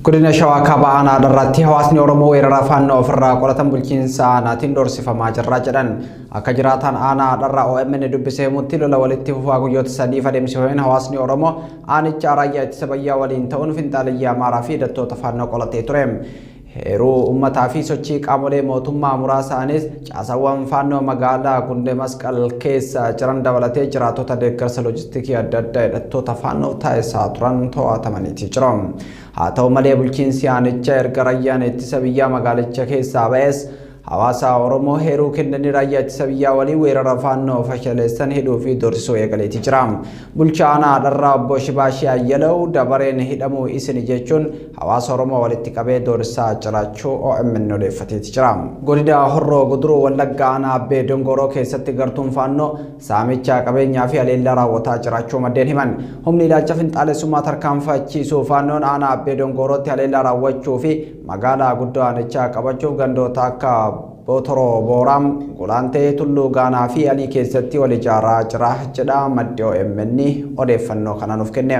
Godina Shawaa Kaabaa Aanaa Dharraatti hawaasni Oromoo weerara Faannoo ofirraa qolatan bulchiinsa aanaatiin doorsifamaa jirra jedhan. Akka jiraataan Aanaa Dharraa OMN dubbise himutti, lola walitti fufaa guyyoota 3f adeemsifameen hawaasni Oromoo aanichaa raayyaa ittisa bayyaa waliin ta'uun finxaaleyyii Amaaraa fi hidhattoota Faannoo qolatee ture. Heeruu uummataa fi sochii qaamolee mootummaa muraasaanis caasaawwan Faannoo magaalaa Gundee Masqal keessa jiran dabalatee jiraattota deeggarsa loojistikii adda addaa hidhattoota Faannoof taasisaa turan to'atamaniiti jiru. Haa ta'u malee, bulchiinsi aanichaa erga raayyaan ittisa biyyaa magaalicha keessaa ba'es hawaasa Oromoo heeruu kennanii raayyaa ittisa biyyaa waliin weerara Faannoo fashaleessan hidhuu fi doorsisuu eegaleeti jira. Bulchaa Aanaa Dharraa Obbo Shibaashii Ayyalaw dabareen hidhamuu isini jechuun hawaasa Oromoo walitti qabee doorsisaa jiraachuu OMN odeeffateeti jira. Godina Horroo Guduruu Wallaggaa Aanaa Abbee Dongoroo keessatti gartuun Faannoo saamicha qabeenyaa fi haleellaa raawwataa jiraachuu maddeen himan. Humni ilaalcha finxaalessummaa tarkaanfachiisuu Faannoon Aanaa Abbee Dongorootti haleellaa raawwachuu fi magaalaa guddoo aanichaa qabachuuf gandoota akka Botoroo Booraam, Gulaantee, Tulluu Gaanaa fi Alii keessatti wal ijaaraa jira jedha maddi OMN odeeffannoo kana nuuf kenne.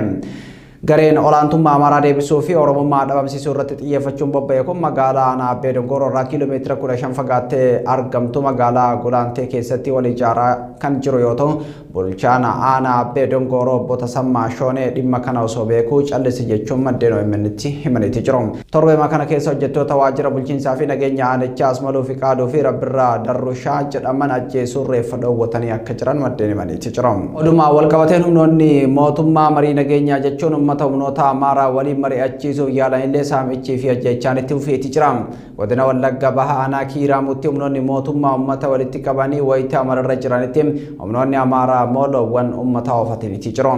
Gareen olaantummaa Amaaraa deebisuu fi Oromummaa dhabamsiisuu irratti xiyyeeffachuun bobba'e kun magaalaa Aanaa Abbee Dongoroo irraa kiiloomeetira 15 fagaattee argamtu magaalaa Gulaantee keessatti wal ijaaraa kan jiru yoo ta'u, bulchaan Aanaa Abbee Dongoroo Obbo Tasammaa Shoonee dhimma kana osoo beekuu callise jechuun maddeen OMN'tti himaniiti jiru. Torbeema kana keessa hojjettoota waajjira bulchiinsaa fi nageenya aanichaa Asmaluu Fiqaaduu fi Rabbirraa Darrushaa jedhaman ajjeesuun reeffa dhoowwatanii akka jiran maddeen himaniiti jiru. Oduma walqabateen, humnoonni mootummaa marii nageenyaa jechuun uummata humnoota Amaaraa waliin mari'achiisuuf yaalanillee saamichii fi ajjechaan itti fufeeti jira. Godina Wallagga Baha Aanaa Kiiraamutti humnoonni mootummaa uummata walitti qabanii wayitaa mararra jiranitti humnoonni Amaaraa immoo loowwan uummataa oofataniiti jiru.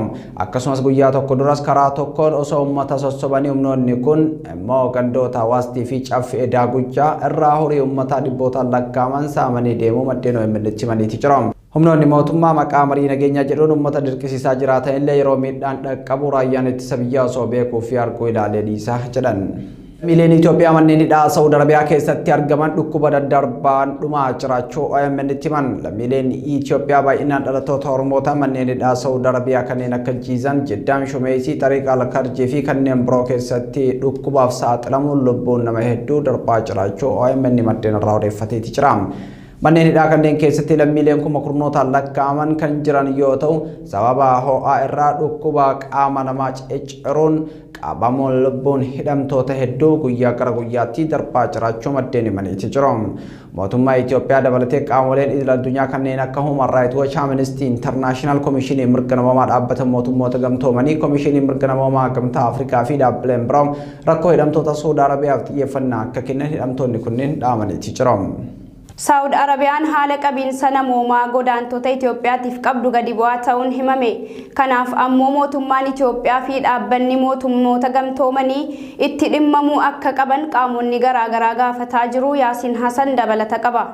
Akkasumas guyyaa tokko duras karaa tokkoon osoo uummata sossobanii humnoonni kun immoo gandoota Hawaastii fi Caffee Daagujjaa irraa horii uummataa dhibbootaan lakkaa'aman saamanii deemuu maddeen OMN tti himaniiti jiru. Humnoonni mootummaa maqaa marii nageenyaa jedhuun uummata dirqisiisaa jiraatan illee yeroo miidhaan dhaqqabu raayyaan ittisa biyyaa osoo beekuu fi arguu ilaalee dhiisaa jedhan. Lammiileen Itoophiyaa manneen hidhaa Saawud Arabiyaa keessatti argaman dhukkuba daddarbaan dhumaa jiraachuu OMN itti himan. Lammiileen Itoophiyaa baay'inaan dhalattoota Oromoota manneen hidhaa Saawud Arabiyaa kanneen akka Jiizan, Jiddaan, Shumeesii, Xariiqa Alkarjii fi kanneen biroo keessatti dhukkubaaf saaxilamuun lubbuun nama hedduu darbaa jiraachuu OMN maddeen irraa odeeffateeti jira. Manneen hidhaa kanneen keessatti lammiileen kuma kurnootaan lakkaa'aman kan jiran yoo ta'u, sababa ho'aa irraa dhukkuba qaama namaa cicciruun qabamuun lubbuun hidhamtoota hedduu guyyaa gara guyyaatti darbaa jiraachuu maddeen himaniiti jiru. Mootummaa Itoophiyaa dabalatee qaamoleen idil addunyaa kanneen akka Human Rights Watch, Amnesty International, Komishinii Mirga Namoomaa Dhaabbata Mootummoota Gamtoomanii, Komishinii Mirga Namoomaa Gamtaa Afrikaa fi dhaabbileen biroo rakkoo hidhamtoota Saudi Arabiyaaf xiyyeeffannaa akka kennan hidhamtoonni kunneen dhaamaniiti jiru. Saawud Arabiyaan haala qabiinsa namoomaa godaantota Itoophiyaatiif qabdu gadi bu'aa ta'uun himame. Kanaaf ammoo mootummaan Itoophiyaa fi dhaabbanni mootummoota gamtoomanii itti dhimmamuu akka qaban qaamonni garaagaraa gaafataa jiru. Yaasiin Hasan dabalata qaba.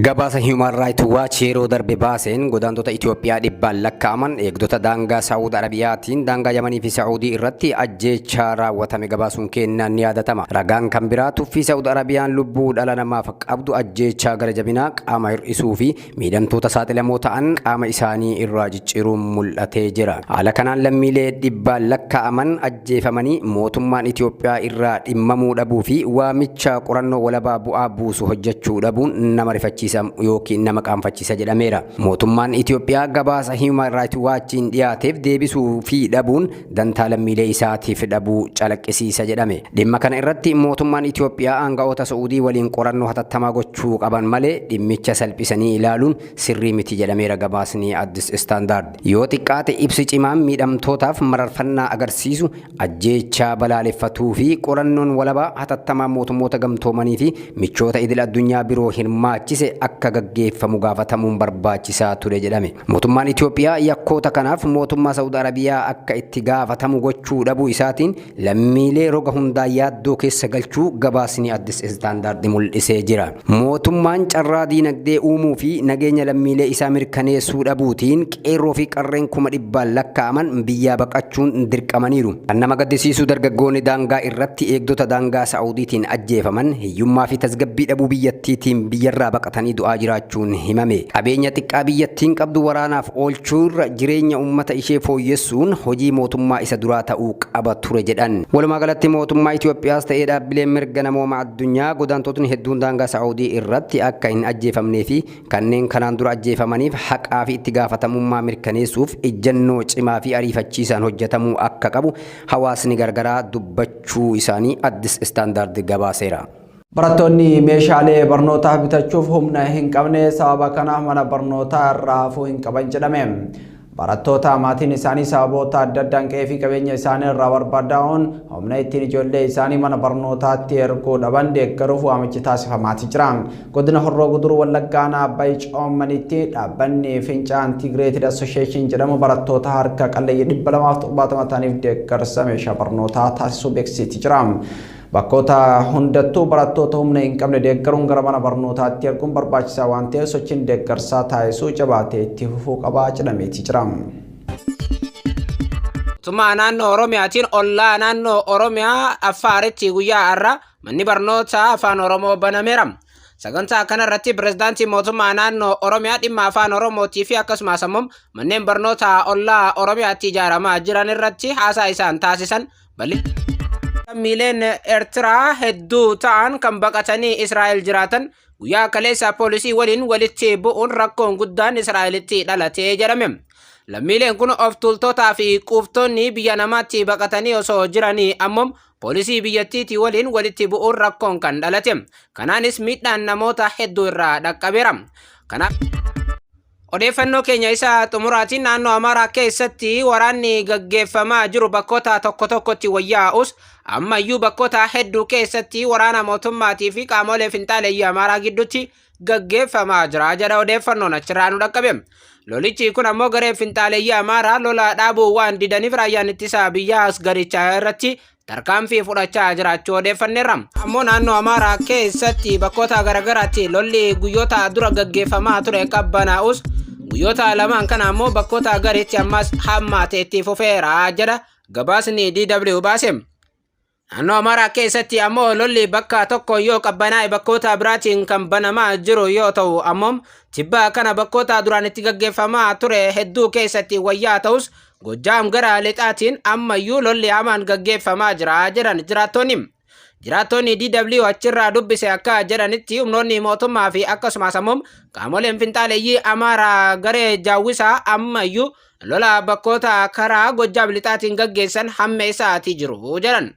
Gabaasa Human Rights Watch yeroo darbe baaseen, godaantota Itoophiyaa dhibbaan lakkaa'aman eegdota daangaa Saawud Arabiyaatiin daangaa Yamanii fi Saa'udii irratti ajjeechaa raawwatame gabaasuun kennaan ni yaadatama. Ragaan kan biraa tuffii Saawud Arabiyaan lubbuu dhala namaaf qabdu, ajjeechaa gara jabinaa, qaama hir'isuu fi miidhamtoota saaxilamoo ta'an qaama isaanii irraa cicciruun mul'atee jira. Haala kanaan lammiilee dhibbaan lakkaa'aman ajjeefamanii mootummaan Itoophiyaa irraa dhimmamuu dhabuu fi waamicha qorannoo walabaa bu'aa buusu hojjechuu dhabuun nama rifachiisa yookiin nama qaanfachiisa jedhameera. Mootummaan Itoophiyaa gabaasa Human Rights Watchiin dhiyaateef deebisuu fi dhabuun dantaa lammiilee isaatiif dhabuu calaqqisiisa jedhame. Dhimma kana irratti mootummaan Itoophiyaa aanga'oota Sa'uudii waliin qorannoo hatattamaa gochuu qaban malee dhimmicha salphisanii ilaaluun sirrii miti jedhameera gabaasni Addis Standard. Yoo xiqqaate ibsi cimaan miidhamtootaaf mararfannaa agarsiisu, ajjeechaa balaaleffatuu fi qorannoon walabaa hatattamaa mootummoota gamtoomanii fi michoota idil addunyaa biroo hirmaachise akka gaggeeffamu gaafatamuun barbaachisaa ture jedhame. Mootummaan Itoophiyaa yakkoota kanaaf mootummaa Saawud Arabiyaa akka itti gaafatamu gochuu dhabuu isaatiin lammiilee roga hundaa yaaddoo keessa galchuu gabaasni Addis Standard mul'isee jira. Mootummaan carraa diinagdee uumuu fi nageenya lammiilee isaa mirkaneessuu dhabuutiin qeerroo fi qarreen 100,000 lakkaa'aman biyyaa baqachuun dirqamaniiru. Kan nama gaddisiisu, dargaggoonni daangaa irratti eegdota daangaa Saa'udiitiin ajjeefaman hiyyummaa fi tasgabbii dhabuu biyyattiitiin biyyarraa baqatanii baqatanii du'aa jiraachuun himame. Qabeenya xiqqaa biyyattiin qabdu waraanaaf oolchuurra jireenya uummata ishee fooyyessuun hojii mootummaa isa duraa ta'uu qaba ture jedhan. Walumaa galatti mootummaa Itoophiyaas ta'ee dhaabbileen mirga namooma addunyaa godaantotni hedduun daangaa Saa'udii irratti akka hin ajjeefamnee fi kanneen kanaan dura ajjeefamaniif haqaa fi itti gaafatamummaa mirkaneessuuf ejjennoo cimaa fi ariifachiisaan hojjetamuu akka qabu hawaasni gargaraa dubbachuu isaanii Addis Standard gabaaseera. Barattoonni meeshaalee barnootaa bitachuuf humna hin qabne sababa kanaaf mana barnootaa irraa hafuu hin qaban jedhame. Barattoota maatiin isaanii sababoota adda addaan qe'ee fi qabeenya isaanii irraa barbaadaa'uun humna ittiin ijoollee isaanii mana barnootaatti erguu dhaban deeggaruuf waamichi taasifamaati jira. Godina Horroo Guduruu Wallaggaa aanaa Abbaay Coommanitti dhaabbanni Fincaa Integrated Association jedhamu barattoota harka qalleeyyii 270 ta'aniif deeggarsa meeshaa barnootaa taasisuu beeksiseeti jira. Bakkoota hundattuu barattoota humna hin qabne deeggaruun gara mana barnootaatti erguun barbaachisaa waan ta'eef sochiin deeggarsaa taasisuu jabaatee itti fufuu qabaa jedhameeti jira. Mootummaa naannoo Oromiyaatiin ollaa naannoo Oromiyaa Affaaritti guyyaa har'a manni barnootaa Afaan Oromoo banameera. Sagantaa kanarratti pirezidaantiin mootummaa naannoo Oromiyaa dhimma Afaan Oromootii fi akkasumas ammoo manneen barnootaa ollaa Oromiyaatti ijaaramaa jiran irratti haasaa isaan taasisan bal'ina. Lammiileen Eertiraa hedduu ta'an kan baqatanii Israa'el jiraatan guyyaa kaleessa poolisii waliin walitti bu'uun rakkoon guddaan Israa'elitti dhalatee jedhame. Lammiileen kun of tuultotaa fi quuftonni biyya namaatti baqatanii osoo jiranii ammoo poolisii biyyattiitii waliin walitti bu'uun rakkoon kan dhalate. Kanaanis miidhaan namoota hedduu irraa dhaqqabeera. Kanaaf Odeeffannoo keenya isa xumuraatiin, naannoo Amaaraa keessatti waraanni gaggeeffamaa jiru bakkoota tokko tokkotti wayyaa'us, ammayyuu bakkoota hedduu keessatti waraana mootummaatii fi qaamolee finxaaleeyyii Amaaraa gidduutti gaggeeffamaa jira jedha odeeffannoon achirraa nu dhaqqabe. Lolichi kun ammoo garee finxaaleeyyii Amaaraa lola dhaabuu waan didaniif raayyaan ittisa biyyaa garichaa irratti tarkaanfii fudhachaa jiraachuu odeeffanneerra. Ammoo naannoo Amaaraa keessatti bakkoota garaagaraatti lolli guyyoota dura gaggeeffamaa ture qabbanaa'us, guyyoota lamaan kana ammoo bakkoota gariitti ammas hammaatee itti fufeera jedha gabaasni DW baase. Naannoo Amaaraa keessatti ammoo lolli bakka tokko yoo qabbanaa'e bakkoota biraatiin kan banamaa jiru yoo ta'u, ammoo tibba kana bakkoota duraan itti gaggeeffamaa ture hedduu keessatti wayyaa ta'us, Gojjaam gara lixaatiin ammayyuu lolli hamaan gaggeeffamaa jira jedhan jiraattonni. Jiraattonni DW achirraa dubbise akka jedhanitti, humnoonni mootummaa fi akkasumas ammoo qaamoleen finxaaleeyyii Amaaraa garee Jaawwisaa ammayyuu lola bakkoota karaa Gojjaam lixaatiin gaggeessan hammeessaatii jiru jedhan.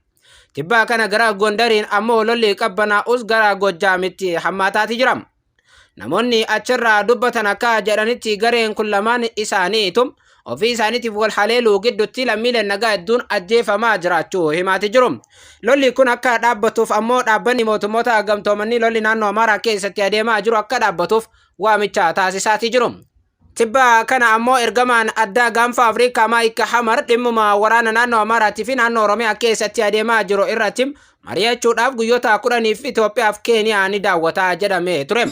Tibbaa kana gara Gondariin ammoo lolli qabbanaa'us gara Gojjaamitti hammaataatii jira. Namoonni achirraa dubbatan akka jedhanitti, gareen kun lamaan isaaniitu ofii isaaniitiif wal haleeluu gidduutti lammiileen nagaa hedduun ajjeefamaa jiraachuu himaati jiru. Lolli kun akka dhaabbatuuf ammoo dhaabbanni mootummoota gamtoomanii lolli naannoo Amaaraa keessatti adeemaa jiru akka dhaabbatuuf waamicha taasisaatii jiru. Tibba kana ammoo ergamaan addaa Gaanfa Afrikaa Maayik Hamar dhimmuma waraana naannoo Amaaraatii fi naannoo Oromiyaa keessatti adeemaa jiru irratti mari'achuudhaaf guyyoota 10f Itoophiyaaf Keeniyaa ni daawwataa jedhamee ture.